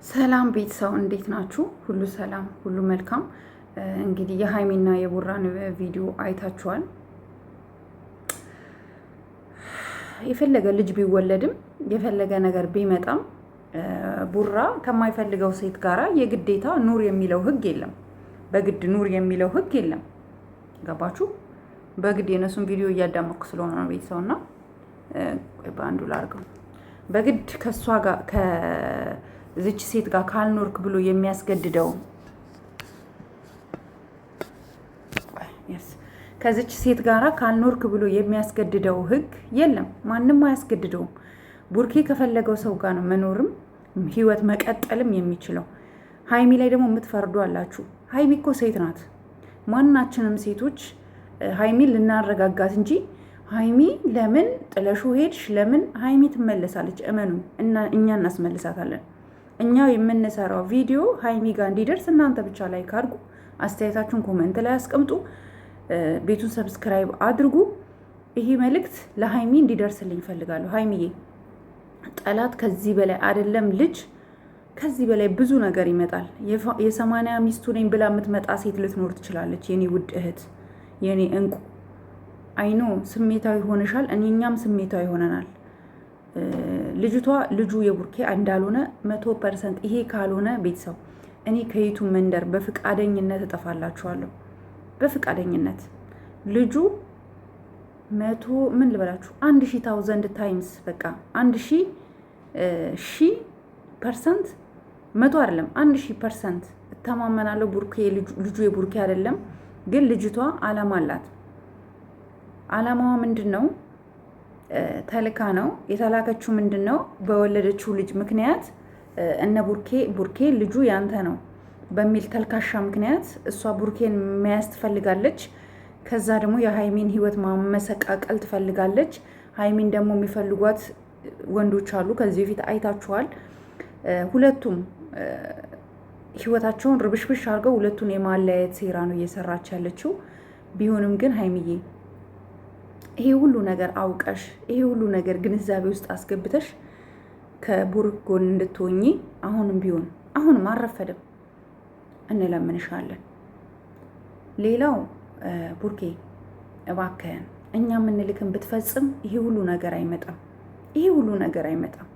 ሰላም ቤተሰብ እንዴት ናችሁ? ሁሉ ሰላም፣ ሁሉ መልካም። እንግዲህ የሀይሚና የቡራን ቪዲዮ አይታችኋል። የፈለገ ልጅ ቢወለድም የፈለገ ነገር ቢመጣም ቡራ ከማይፈልገው ሴት ጋራ የግዴታ ኑር የሚለው ህግ የለም። በግድ ኑር የሚለው ህግ የለም። ገባችሁ? በግድ የነሱን ቪዲዮ እያዳመጥኩ ስለሆነ ነው ቤተሰብና በአንዱ ላርገው በግድ ከእሷ ጋር እዚች ሴት ጋር ካልኖርክ ብሎ የሚያስገድደው ከዚች ሴት ጋር ካልኖርክ ብሎ የሚያስገድደው ህግ የለም። ማንም አያስገድደውም። ቡርኬ ከፈለገው ሰው ጋር ነው መኖርም ህይወት መቀጠልም የሚችለው። ሀይሚ ላይ ደግሞ የምትፈርዱ አላችሁ። ሀይሚ እኮ ሴት ናት። ማናችንም ሴቶች ሀይሚን ልናረጋጋት እንጂ ሀይሚ ለምን ጥለሹ ሄድሽ? ለምን ሀይሚ ትመለሳለች? እመኑ፣ እኛ እናስመልሳታለን። እኛ የምንሰራው ቪዲዮ ሀይሚ ጋር እንዲደርስ እናንተ ብቻ like አድርጉ፣ አስተያየታችሁን comment ላይ አስቀምጡ፣ ቤቱን subscribe አድርጉ። ይሄ መልእክት ለሀይሚ እንዲደርስልኝ እፈልጋለሁ። ሀይሚዬ ጠላት ከዚህ በላይ አይደለም ልጅ ከዚህ በላይ ብዙ ነገር ይመጣል። የሰማንያ ሚስቱ ነኝ ብላ የምትመጣ ሴት ልትኖር ትችላለች። የኔ ውድ እህት፣ የኔ እንቁ፣ አይኖ ስሜታዊ ሆነሻል። እኛም ስሜታዊ ሆነናል። ልጅቷ ልጁ የቡርኬ እንዳልሆነ 100%። ይሄ ካልሆነ ቤተሰብ እኔ ከይቱ መንደር በፍቃደኝነት እጠፋላችኋለሁ። በፍቃደኝነት ልጁ መቶ ምን ልበላችሁ 1000 thousand times በቃ 1000 ሺህ percent፣ መቶ አይደለም 1000% እተማመናለሁ። ቡርኬ ልጁ የቡርኬ አይደለም፣ ግን ልጅቷ አላማ አላት። አላማዋ ምንድን ነው? ተልካ ነው የተላከችው። ምንድን ነው በወለደችው ልጅ ምክንያት እነ ቡርኬ ቡርኬ ልጁ ያንተ ነው በሚል ተልካሻ ምክንያት እሷ ቡርኬን መያዝ ትፈልጋለች። ከዛ ደግሞ የሀይሚን ህይወት ማመሰቃቀል ትፈልጋለች። ሀይሚን ደግሞ የሚፈልጓት ወንዶች አሉ። ከዚህ በፊት አይታችኋል። ሁለቱም ህይወታቸውን ርብሽብሽ አድርገው ሁለቱን የማለያየት ሴራ ነው እየሰራች ያለችው። ቢሆንም ግን ሀይሚዬ ይሄ ሁሉ ነገር አውቀሽ ይሄ ሁሉ ነገር ግንዛቤ ውስጥ አስገብተሽ ከቡሩክ ጎን እንድትሆኚ አሁንም ቢሆን አሁንም አልረፈደም እንለምንሻለን። ሌላው ቡርኬ እባክህን እኛ የምንልክን ብትፈጽም ይሄ ሁሉ ነገር አይመጣም። ይሄ ሁሉ ነገር አይመጣም።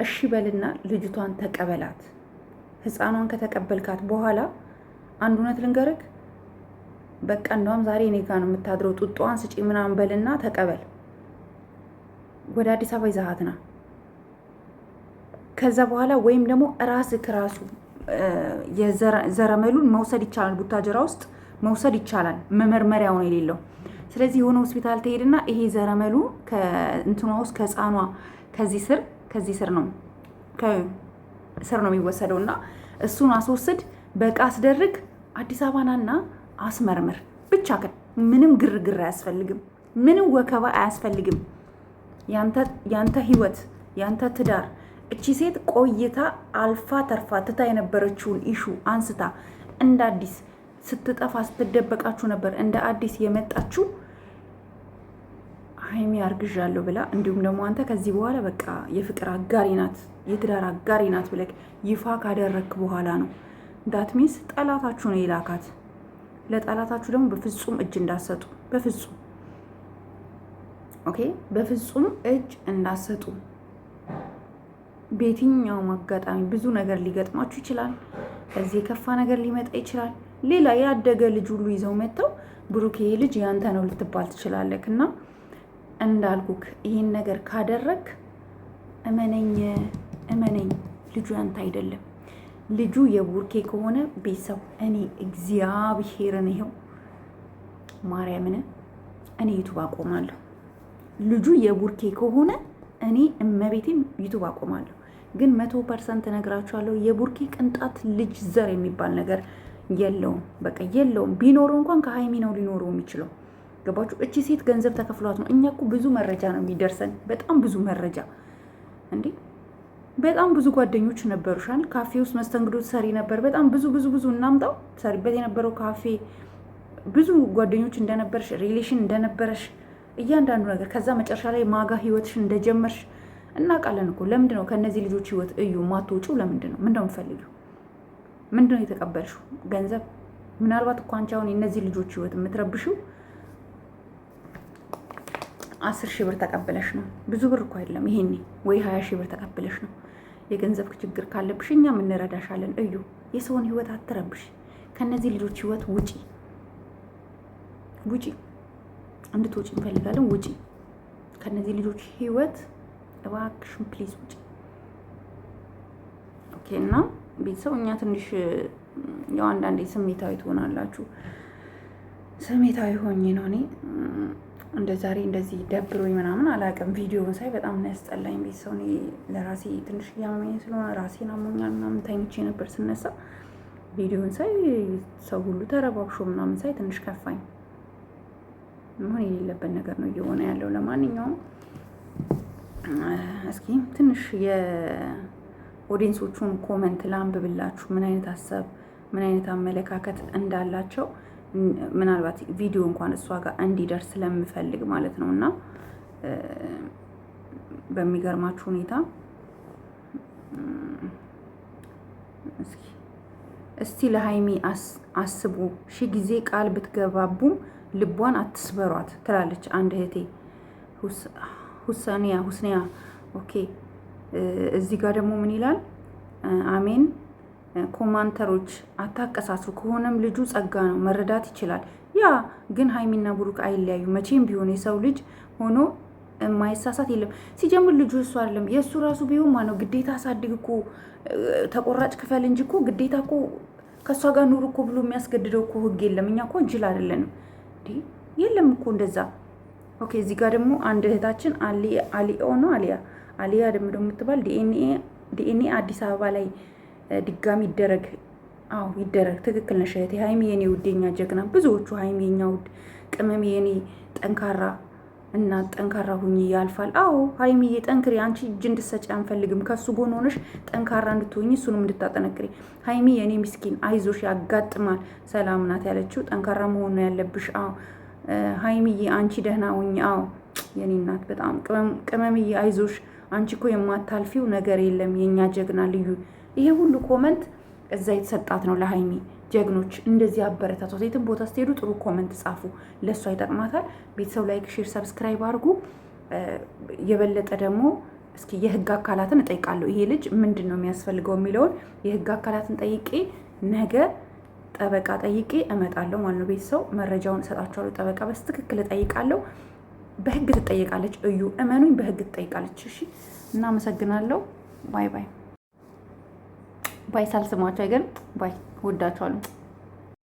እሺ በልና ልጅቷን ተቀበላት። ህፃኗን ከተቀበልካት በኋላ አንድ እውነት ልንገርክ በቃ እንደውም ዛሬ እኔ ጋ ነው የምታድረው፣ ጡጧን ስጪ ምናምን በልና ተቀበል። ወደ አዲስ አበባ ይዘሃት ና። ከዛ በኋላ ወይም ደግሞ ራስህ ራሱ የዘረመሉን መውሰድ ይቻላል፣ ቡታጀራ ውስጥ መውሰድ ይቻላል። መመርመሪያው ነው የሌለው። ስለዚህ የሆነ ሆስፒታል ትሄድና ይሄ ዘረመሉ ከእንትኗ ውስጥ ከህፃኗ ከዚህ ስር ነው ከስር ነው የሚወሰደው እና እሱን አስወስድ፣ በቃ አስደርግ፣ አዲስ አበባ ናና አስመርምር ብቻ። ግን ምንም ግርግር አያስፈልግም። ምንም ወከባ አያስፈልግም። ያንተ ህይወት፣ ያንተ ትዳር። እቺ ሴት ቆይታ አልፋ ተርፋ ትታ የነበረችውን issue አንስታ እንደ አዲስ ስትጠፋ ስትደበቃችሁ ነበር። እንደ አዲስ የመጣችሁ ሀይሚ አርግዣለሁ ብላ እንዲሁም ደግሞ አንተ ከዚህ በኋላ በቃ የፍቅር አጋሪ ናት የትዳር አጋሪ ናት ብለህ ይፋ ካደረግክ በኋላ ነው። That means ጠላታችሁ ነው የላካት። ለጠላታችሁ ደግሞ በፍጹም እጅ እንዳትሰጡ፣ በፍጹም okay፣ በፍጹም እጅ እንዳትሰጡ። በየትኛውም አጋጣሚ ብዙ ነገር ሊገጥማችሁ ይችላል። ከዚህ የከፋ ነገር ሊመጣ ይችላል። ሌላ ያደገ ልጅ ሁሉ ይዘው መጥተው ብሩኬ ልጅ ያንተ ነው ልትባል ትችላለህ። እና እንዳልኩክ ይህን ነገር ካደረግ እመነኝ እመነኝ ልጁ ያንተ አይደለም። ልጁ የቡርኬ ከሆነ ቤተሰብ እኔ እግዚአብሔርን ይኸው ማርያምን እኔ YouTube አቆማለሁ። ልጁ የቡርኬ ከሆነ እኔ እመቤቴን YouTube አቆማለሁ። ግን 100% እነግራችኋለሁ የቡርኬ ቅንጣት ልጅ ዘር የሚባል ነገር የለውም። በቃ የለውም። ቢኖረው እንኳን ከሀይሚ ነው ሊኖረው የሚችለው። ገባችሁ? እቺ ሴት ገንዘብ ተከፍሏት ነው። እኛ እኮ ብዙ መረጃ ነው የሚደርሰን፣ በጣም ብዙ መረጃ እንዴ በጣም ብዙ ጓደኞች ነበሩሻል። ካፌ ውስጥ መስተንግዶ ሰሪ ነበር። በጣም ብዙ ብዙ ብዙ እናምጣው ሰሪበት የነበረው ካፌ ብዙ ጓደኞች እንደነበረሽ relation እንደነበረሽ እያንዳንዱ ነገር ከዛ መጨረሻ ላይ ማጋ ህይወትሽ እንደጀመርሽ እናውቃለን እኮ። ለምንድን ነው ከእነዚህ ልጆች ህይወት እዩ ማትወጪው? ለምንድን ነው? ምንድን ነው የምትፈልጊው? ምንድን ነው የተቀበልሽው? ገንዘብ? ምናልባት እኮ አንቺ አሁን የእነዚህ ልጆች ህይወት የምትረብሽው 10,000 ብር ተቀብለሽ ነው። ብዙ ብር እኮ አይደለም ይሄኔ፣ ወይ 20,000 ብር ተቀብለሽ ነው። የገንዘብ ችግር ካለብሽ እኛም እንረዳሻለን። እዩ፣ የሰውን ህይወት አትረብሽ። ከእነዚህ ልጆች ህይወት ውጪ፣ ውጪ፣ እንድትወጪ እንፈልጋለን። ውጪ ከእነዚህ ልጆች ህይወት እባክሽን please ውጪ። Okay። እና ቤተሰብ እኛ ትንሽ ያው አንዳንዴ ስሜታዊ ትሆናላችሁ። ስሜታዊ ሆኜ ነው እኔ እንደ ዛሬ እንደዚህ ደብሮኝ ምናምን አላውቅም። ቪዲዮውን ሳይ በጣም ነው ያስጠላኝ። ቤተሰብ እኔ ለራሴ ትንሽ እያመመኝ ስለሆነ ራሴን አሞኛል ምናምን ተኝቼ ነበር። ስነሳ ቪዲዮውን ሳይ ሰው ሁሉ ተረባብሾ ምናምን ሳይ ትንሽ ከፋኝ። መሆን የሌለበት ነገር ነው እየሆነ ያለው። ለማንኛውም እስኪ ትንሽ የ audience ኦቹን comment ላንብብላችሁ፣ ምን አይነት ሀሳብ ምን አይነት አመለካከት እንዳላቸው ምናልባት ቪዲዮ እንኳን እሷ ጋር እንዲደርስ ስለምፈልግ ማለት ነው። እና በሚገርማችሁ ሁኔታ እስኪ እስቲ ለሀይሚ አስቡ፣ ሺ ጊዜ ቃል ብትገባቡም ልቧን አትስበሯት ትላለች አንድ እህቴ ሁሰኒያ ሁስኒያ። Okay፣ እዚህ ጋር ደግሞ ምን ይላል? አሜን commenter ኦች አታቀሳስሩ። ከሆነም ልጁ ጸጋ ነው መረዳት ይችላል። ያ ግን ሀይሚና ብሩክ አይለያዩ መቼም ቢሆን የሰው ልጅ ሆኖ የማይሳሳት የለም። ሲጀምር ልጁ እሱ አይደለም የእሱ ራሱ ቢሆን ማነው ግዴታ አሳድግ እኮ ተቆራጭ ክፈል እንጂ እኮ ግዴታ እኮ ከእሷ ጋር ኑር እኮ ብሎ የሚያስገድደው እኮ ህግ የለም። እኛ እኮ እንችል አይደለንም የለም እኮ እንደዛ። Okay እዚህ ጋር ደግሞ አንድ እህታችን አሊኦ ነው አሊያ አሊያ ደግሞ የምትባል ዲኤንኤ አዲስ አበባ ላይ ድጋሚ ይደረግ። አዎ ይደረግ። ትክክል ነሽ እህቴ ሀይሚ የኔ ውድ የኛ ጀግና። ብዙዎቹ ሀይሚ የኛ ውድ ቅመም የኔ ጠንካራ እና ጠንካራ ሁኚ ያልፋል። አዎ ሀይሚዬ ጠንክሪ። አንቺ እጅ እንድትሰጪ አንፈልግም። ከሱ ጎን ሆነሽ ጠንካራ እንድትሆኚ እሱንም እንድታጠነክሪ። ሀይሚ የኔ ምስኪን አይዞሽ፣ ያጋጥማል። ሰላም ናት ያለችው ጠንካራ መሆን ነው ያለብሽ። አዎ ሀይሚዬ አንቺ ደህና ሁኚ። አዎ የኔ እናት በጣም ቅመምዬ አይዞሽ፣ አንቺ እኮ የማታልፊው ነገር የለም የኛ ጀግና ልዩ። ይሄ ሁሉ comment እዛ የተሰጣት ነው ለሀይሚ። ጀግኖች እንደዚህ አበረታቷት። የትም ቦታ ስትሄዱ ጥሩ comment ጻፉ፣ ለእሷ ይጠቅማታል። ቤተሰብ like፣ share፣ subscribe አድርጉ። የበለጠ ደግሞ እስኪ የህግ አካላትን እጠይቃለሁ። ይሄ ልጅ ምንድን ነው የሚያስፈልገው የሚለውን የህግ አካላትን ጠይቄ ነገ ጠበቃ ጠይቄ እመጣለሁ ማለት ነው። ቤተሰብ መረጃውን እሰጣችኋለሁ። ጠበቃ በትክክል እጠይቃለሁ። በህግ ትጠየቃለች። እዩ፣ እመኑኝ፣ በህግ ትጠይቃለች። እሺ፣ እናመሰግናለሁ። Bye bye bye። ሳልስማችሁ አይገርም። Bye። እወዳችኋለሁ።